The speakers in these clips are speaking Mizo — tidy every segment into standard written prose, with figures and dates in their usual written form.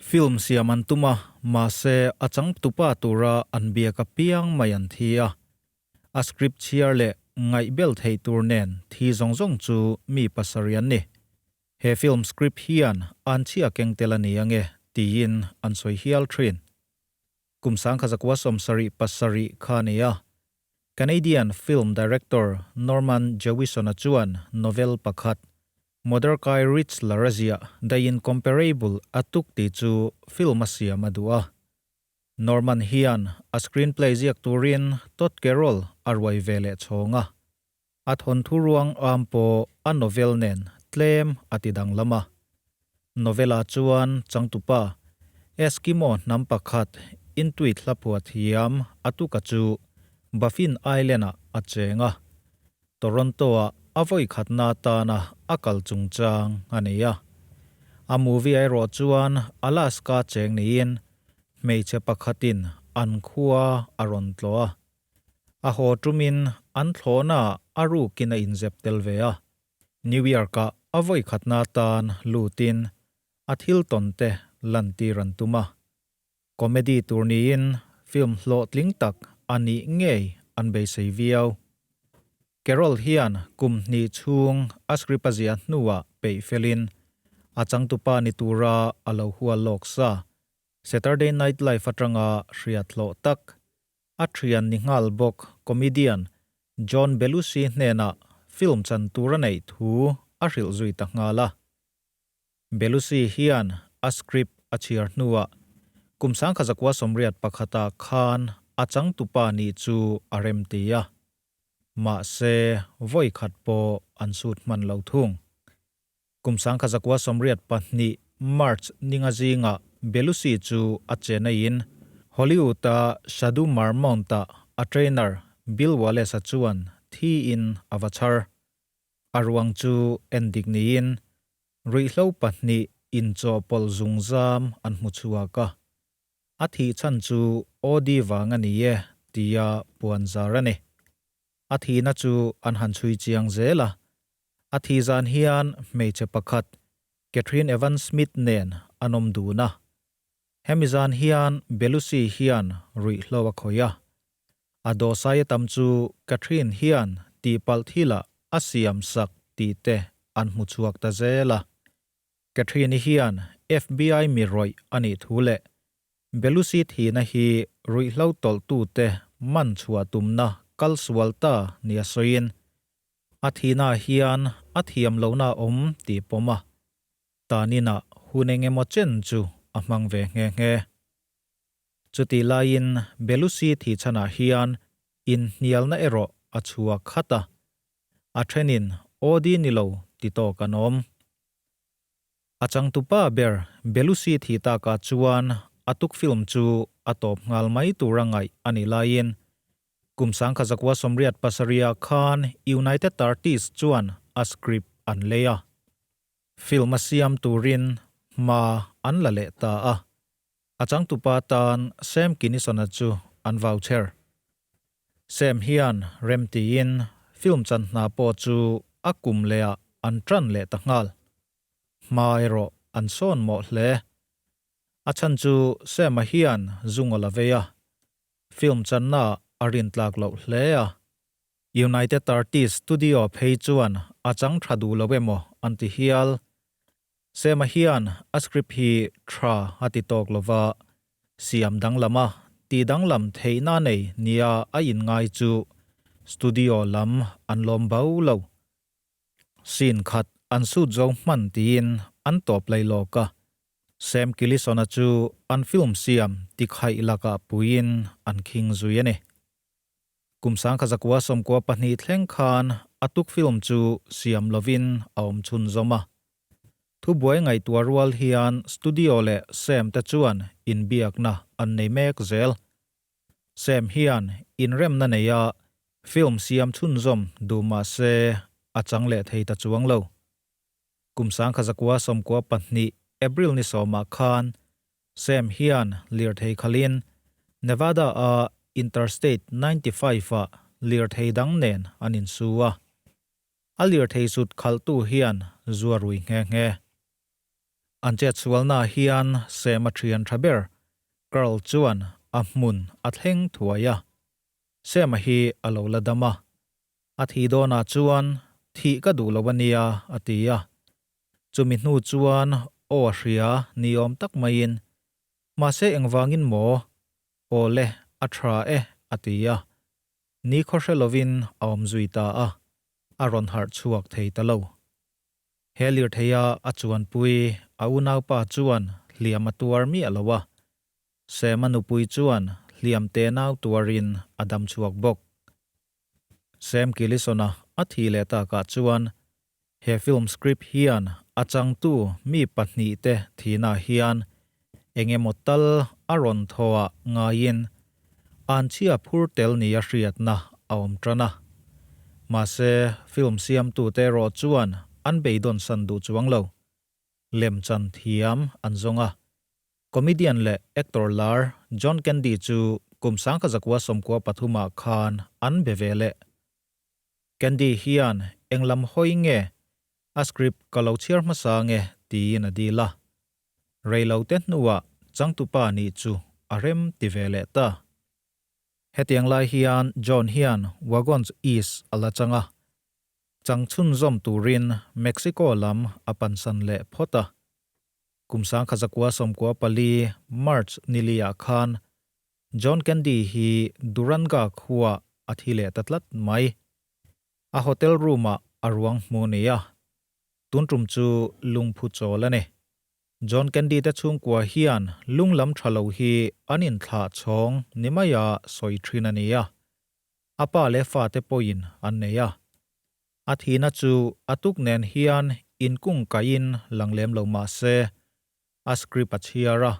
Film siam an tum a, mahse a changtupa tura an biak apiang mai an thi a. A script chhiar leh ngaihbel theih tur nen thi zawng zawng chu mi pasarih an ni. He film script hian an chhia keng tel a ni ange tiin an sawi hial thin. Kum 1977 kha a ni a, Canadian film director Norman Jewison-a chuan novel pakhat, Mordecai Richler a ziah The Incomparable a tuk tih chu film a siam a duh a. Norman hian a screenplay ziak turin Todd Carroll a ruai ve leh chhawng a. A thawnthu ruang am pawh a novel nen tlem a ti danglam a. Novel-ah chuan changtupa, Eskimo hnam pakhat Intuit hlaphuah thiam a tuka chu Baffin Island-ah a cheng a. Toronto-ah a vawi khatna atana a kal chungchang a nei a. A movie erawh chuan Alaska cheng niin hmeichhe pakhatin an khua a rawn tlawh a. A haw tumin an thlawhnaah a rukin a inzep tel ve a. New York-ah a vawi khatna atan lutin a thil tawn te lantir an tum a. Comedy tur niin film hlawhtling tak a nih ngei an beisei viau. Carroll hian kum hnih chhung a script a ziah hnuah peih felin a changtupa ni tura a lo hual lawk sa. Saturday Night Live atanga hriat hlawh tak A thian ni nghal bawk comedian John Belushi hnenah film chan tur a neih thu a hrilh zui ta nghal a. Belushi hian a script a chhiar hnuah kum 1981 ah khan a changtupa nih chu a remti a. Mahse, vawi khat pawh an sut hman lo thung. Kum 1982 March ninga zingah Belushi chu a chenaiin Hollywood-a Shadu Marmont-a a trainer Bill Wallace-a chuan thiin a va chhar. A ruang chu endik niin ruihhlo pahnih inchawhpawlh zungzam an hmu chhuak a. A thih chhan chu OD vang a ni e tia puanzar a ni. A thihna chu an han chhui chiang zel a, A thi zan hian hmeichhe pakhat Catherine Evans Smith nen an awm dun a. Hemi zan hian Belushi hian ruihhlo a khawih a. A dawhsai a tam chu Catherine hian tihpalh thilah a siam sak tih te an hmu chhuak ta zel a. Catherine-i hian FBI mi rawih a nih thu leh Belushi thihna hi ruihhlo tawlhtute man chhuah tumna kal sual ta nia sawiin A thihnaah hian a thiam lohna a awm tih pawm a, taninah hun eng emaw chen chu a hmang ve nghe nghe. Chutih laiin Belushi thihchhanah hian inhnialna erawh a chhuak khat a, a thenin Aw di ni lo ti tawk an awm. A changtupa ber Belushi thih takah chuan a tuk film chu a tawp nghal mai tura ngaih a nih laiin Kum 1987 ah khan United Artists chuan a script an lei a. Film a siam turin hma an la leh ta a. A changtupa tan Sam Kinison-a chu an voucher. Sam hian rem tiin film chan hna pawh chu a kum lehah an tan leh ta nghal. Hma erawh an sawn mawh hle. A chhan chu Sam-a hian zung a la vei a. Film channa a rintlak loh hle a. United Artists Studio phei chuan a chang tha duh lo emaw an ti hial. Sema hian a script hi tha a ti tawk lo va, siam danglam a ti danglam theihna nei nia a inngai chu studio lam an lawm bo lo. Scene khat an shoot zo hman tiin an tawp lei lawk a, Sam Kilisona chu an film siam tikhaih lakah puiin an khing zui a ni. Kum 1992 thleng khan a tuk film chu siam lovin a awm chhunzawm a. Thubuai ngaihtuah rual hian studio leh Sam te chuan inbiakna an nei mek zel. Sam hian inremna neia film siam chhunzawm duh mah se a chang leh thei ta chuang lo. Kum 1992 April ni sawmah khan Sam hian lirthei khalin Nevada-a Interstate 95 ah lirthei dang nen an insu a. A lirthei sut khalhtu hian zu a rui nghe nghe. An chetsualnaah hian Sema thian tha ber Carl chuan a hmun a thleng thuai a. Sema hi a lo la dam a. A thih dawnah chuan thih ka duh lo a nia a ti a. Chumi hnu chuan aw a hria ni awm tak maiin, Mahse engvangin maw? Aw le, a tha e a ti a. Ni khaw hre lovin a awm zui ta a, a rawn harh chhuak thei ta lo. He lirtheia a chuanpui a unaupa chuan hliam a tuar miah lo a, Sema nupui chuan hliam tenau tuarin a dam chhuak bawk. Sam Killisona a thi leh takah chuan he film script hian a changtu mi pahnihte thihna hian eng emaw tal a rawn thawhah ngaiin anchhia phur tel nia hriatna a awm tan a. Mahse, film siamtute erawh chuan an beidawnsan duh chuang lo. Lemchan thiam an zawng a. Comedian leh actor lar John Candy chu kum 1993 ah khan an be ve leh. Candy hian eng lam hawi nge a script ka lo chhiar hmasa nge tiin a dil a. Rei lo te hnuah changtupa nih chu a rem ti ve leh ta. Hetiang lai hian John hian Wagons East a la chang a. Chang chhunzawm turin Mexico lam a pansan leh phawt a. Kum 1994 March niliah khan John Candy hi Duranga khua a thi leh ta tlat mai. A hotel room-ah a ruang hmu ni a, tun tum chu lungphu chawl a ni. John Candy te chhungkua hian lung lam tha lo hi an inthlah chhawng ni maia sawi thin a ni a, a pa leh fate pawhin an nei a. A thihna chu a tuk nen hian inkung kaihin lang lem lo mah se, a script a chhiar a,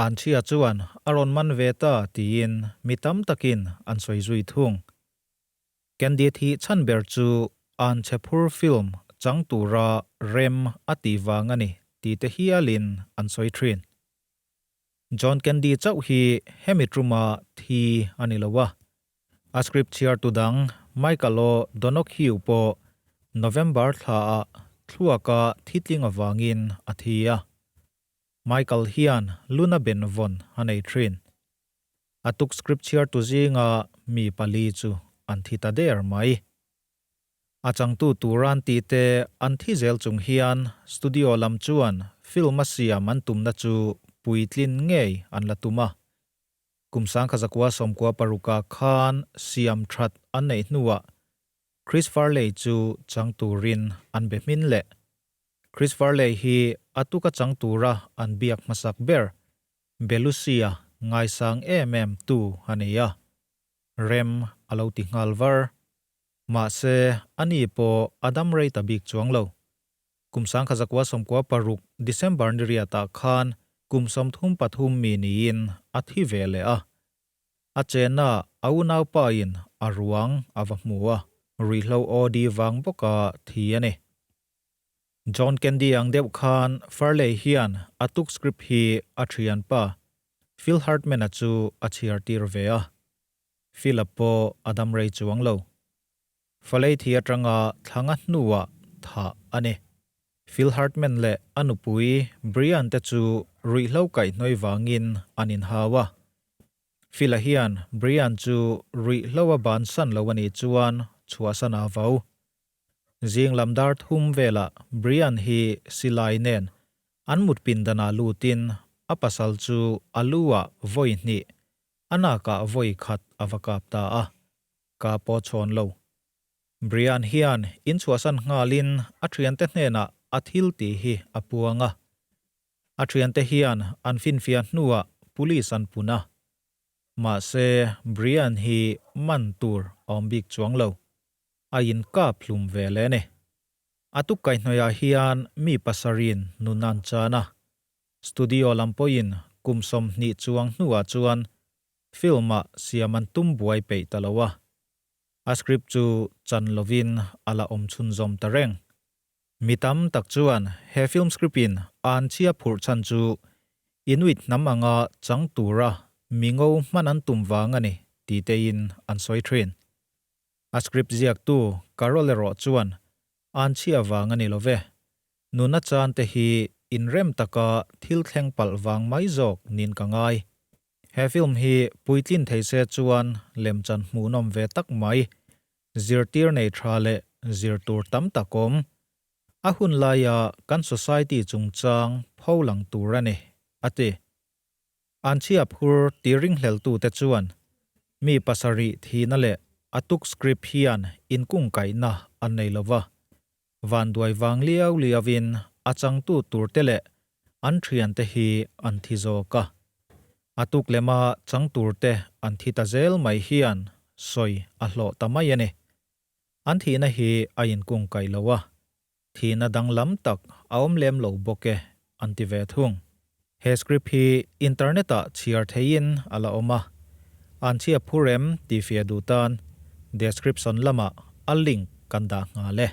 Anchhia chuan a rawn man ve ta tiin mi tam takin an sawi zui thung. Candy thih chhan ber chu Anchhe phur film chang tura rem a tih vang a ni tih te hialin an sawi thin. John Candy chauh hi hemi tuma thi a ni lo a. A script chhiartu dang Michael O Donoghue pawh November thlaah thluaka thitling avangin a thi a. Michael hian Luna Benvon a nei thin. A tuk script chhiartu zinga mi pali chu an thi ta der mai. A changtu tur an tih te an thi zel chung hian studio lam chuan film a siam an tumna chu puitlin ngei an la tum a. Kum 1996 khan siam that an neih hnuah Chris Farley chu chang turin an be hmin leh. Chris Farley hi a tuka chang tura an biak hmasak ber Belushi-a ngaisang em em tu a ni a. Rem a lo ti nghal var. Mahse, ani pawh a dam rei ta bik chuang lo. Kum 1996 December ni riatah khan kum 33 mi niin a thi ve leh a. A chenna a unaupain a ruang a va hmu a, ruihhlo OD vang bawka thi a ni. John Candy ang deuh khan Farley hian a tuk script hi a thianpa Phil Hartman-a chu a chhiar tir ve a. Philip pawh a dam rei chuang lo. Falei thi atanga thlanga hnuah thah a ni. Phil Hartman leh a nupui Brian te chu ruihhlo kaihhnawih vangin an inhau a. Phil-a hian Brian chu ruihhlo a bansan lo a nih chuan chhuahsan a vau. Zing lam dar thum velah Brian hi silai nen an mut pindanah lutin a pasal chu a lu ah vawi hnih A nakah vawi khat a va kap ta a, ka pawh chhawn lo. Brian hian inchhuahsan nghalin a thiante hnenah a thil tih hi a puang a. A thiante hian an finfiah hnuah police an pun a. Mahse, Brian hi man tur a awm bik chuang lo. A inkap hlum ve leh a ni. A tuk kaihhnawihah hian mi pasarih nun an chan a. Studio lam pawhin kum 20 chuang hnuah chuan film-ah siam an tum buai peih ta lo a, a script chu chan lovin a la awm chhunzawm ta reng. Mi tam tak chuan he film script-in an chhia phurh chhan chu Inuit hnam anga chang tura mi ngo hman an tum vang a ni ti tein an sawi thin. A script ziaktu Carol erawh chuan an chhia vang a ni lo ve. Nuna chan te hi inrem taka thil thleng palh vang mai zawk niin ka ngai. He film hi puitlin thei se chuan lemchan hmuhnawm ve tak mai, zirtir nei tha leh zir tur tam tak awm. A hun laia kan society chungchang pholang tur a ni, a ti. An chhia phur ti ringhleltute chuan mi pasarih thihna leh a tuk script hian inkungkaihna an nei lo va, vanduai vang liau liauin a changtu turte leh an thiante hi an thi zawk a. A tuk lema chang turte an thi ta zel mai hian sawi a hlawh ta mai a ni. An thihna hi a inkungkaih lo a, Thihna danglam tak a awm lem lo bawk e, an ti ve thung. He script hi internet-ah chhiar theihin a la awm a, an chhia phur em tih fiah duh tan description lamah a link kan dah nghal e.